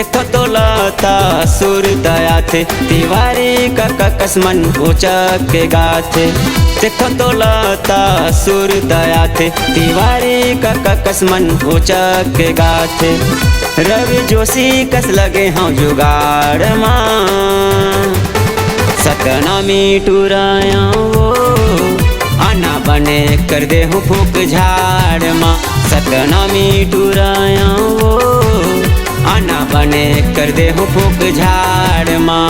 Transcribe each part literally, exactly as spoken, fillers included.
देखथों तोला ता सुरता आथे, तिवारी कका कस मन उचक के गाथे। देखथों तोला ता सुरता आथे, तिवारी कका कस मन उचक के गाथे। रवि जोशी कस लगे हंव जुगाड़ मा, सतनामी टुराया वो, आना बने कर देहूं फूंक झाड़ मा। सतनामी टुराया वो, आना बने कर देहूं फूंक झाड़ मा।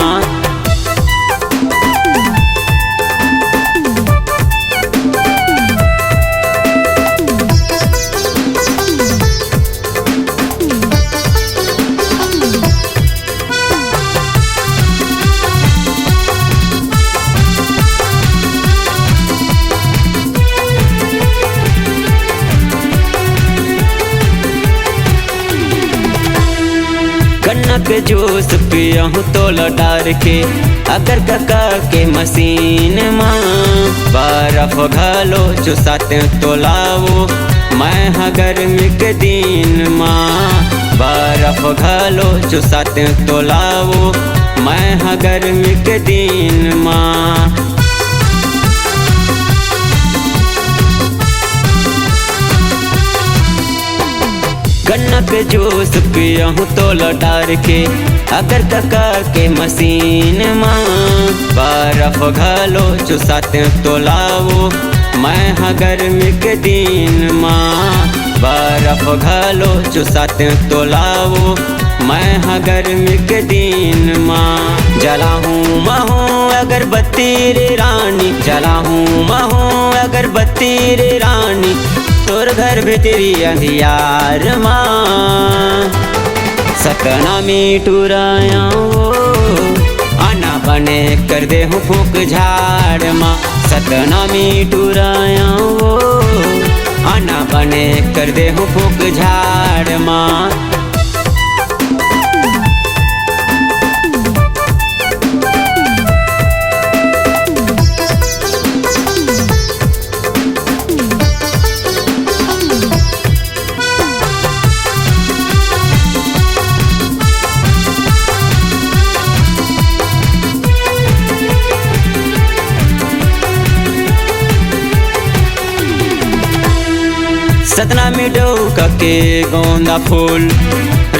गन्ना के जूस पियहूं तोला डार के, अगर कका के मशीन मा। बरफ घलो चुसाते तोला वो, मैं ह गर्मी के दिन मा। बरफ घलो चुसाते तोला वो, मैं ह गर्मी के दिन मा। गन्ना के जूस पियहूं तोला डार के, अगर कका के मशीन मा। बरफ घलो चुसाते तोला वो, मैं ह गर्मी के दिन मा। बरफ घलो चुसाते तोला वो, मैं ह गर्मी के दिन मा। जलाहूं महूं अगरबत्ती रे रानी, जलाहूं महूं अगरबत्ती रे रानी, तोर घर भीतरी अंधियार मा। सतनामी टुराया वो, आना बने कर देहूं फूंक झाड़ मा। सतनामी टुराया वो, आना बने कर देहूं फूंक झाड़ मा। सतनामी डउका के गोंदा फूल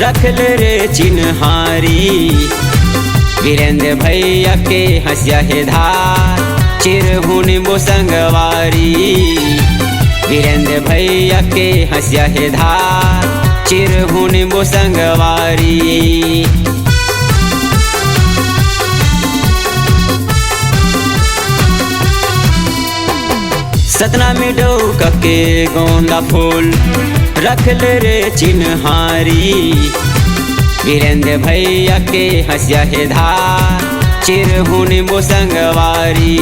रख ले रे चिन्हारी। वीरेंद्र भैया के हंसिया हे धार, चिरहूं नींबू संगवारी। वीरेंद्र भैया के हंसिया हे धार, चिरहूं नींबू संगवारी। सतनामी डउका के गोंदा फूल रख ले रे चिन्हारी। वीरेंद्र भैया के हंसिया हे धार, चिरहूं नींबू संगवारी।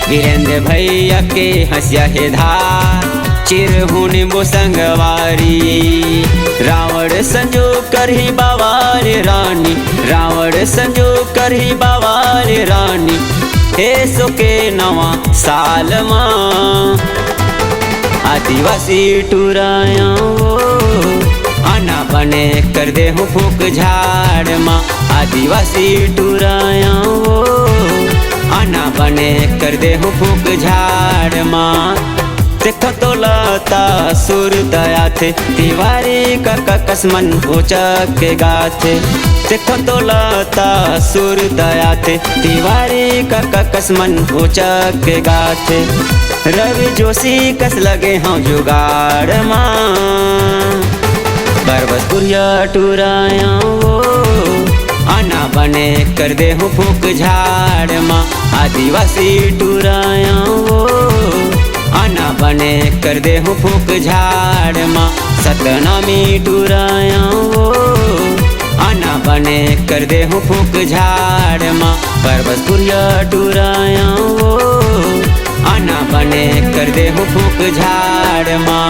वीरेंद्र भैया के हंसिया हे धार, चिरहूं नींबू संगवारी। रावण संजू करही बवाल रानी, रावण संजू करही बवाल रानी, एसो के नवा साल मा। आदिवासी टुराया वो, आना बने कर देहूं फूंक झाड़ मा। आदिवासी टुराया वो, आना बने कर देहूं फूंक झाड़ मा। देखथों तोला ता सुरता आथे, तिवारी कका कस मन उचक के गाथे। देखथों तोला ता सुरता आथे, तिवारी कका कस मन उचक के गाथे। रवि जोशी कस लगे हंव जुगाड़ मा। बरबसपुरिया टुराया वो, आना बने कर देहूं फूंक झाड़ मा। आदिवासी टुराया वो, आना बने कर देहूं फूंक झाड़ मा। सतनामी टुराया वो, आना बने कर देहूं फूंक झाड़ मा। बरबसपुरिया टुराया वो, आना बने कर देहूं फूंक झाड़ मा।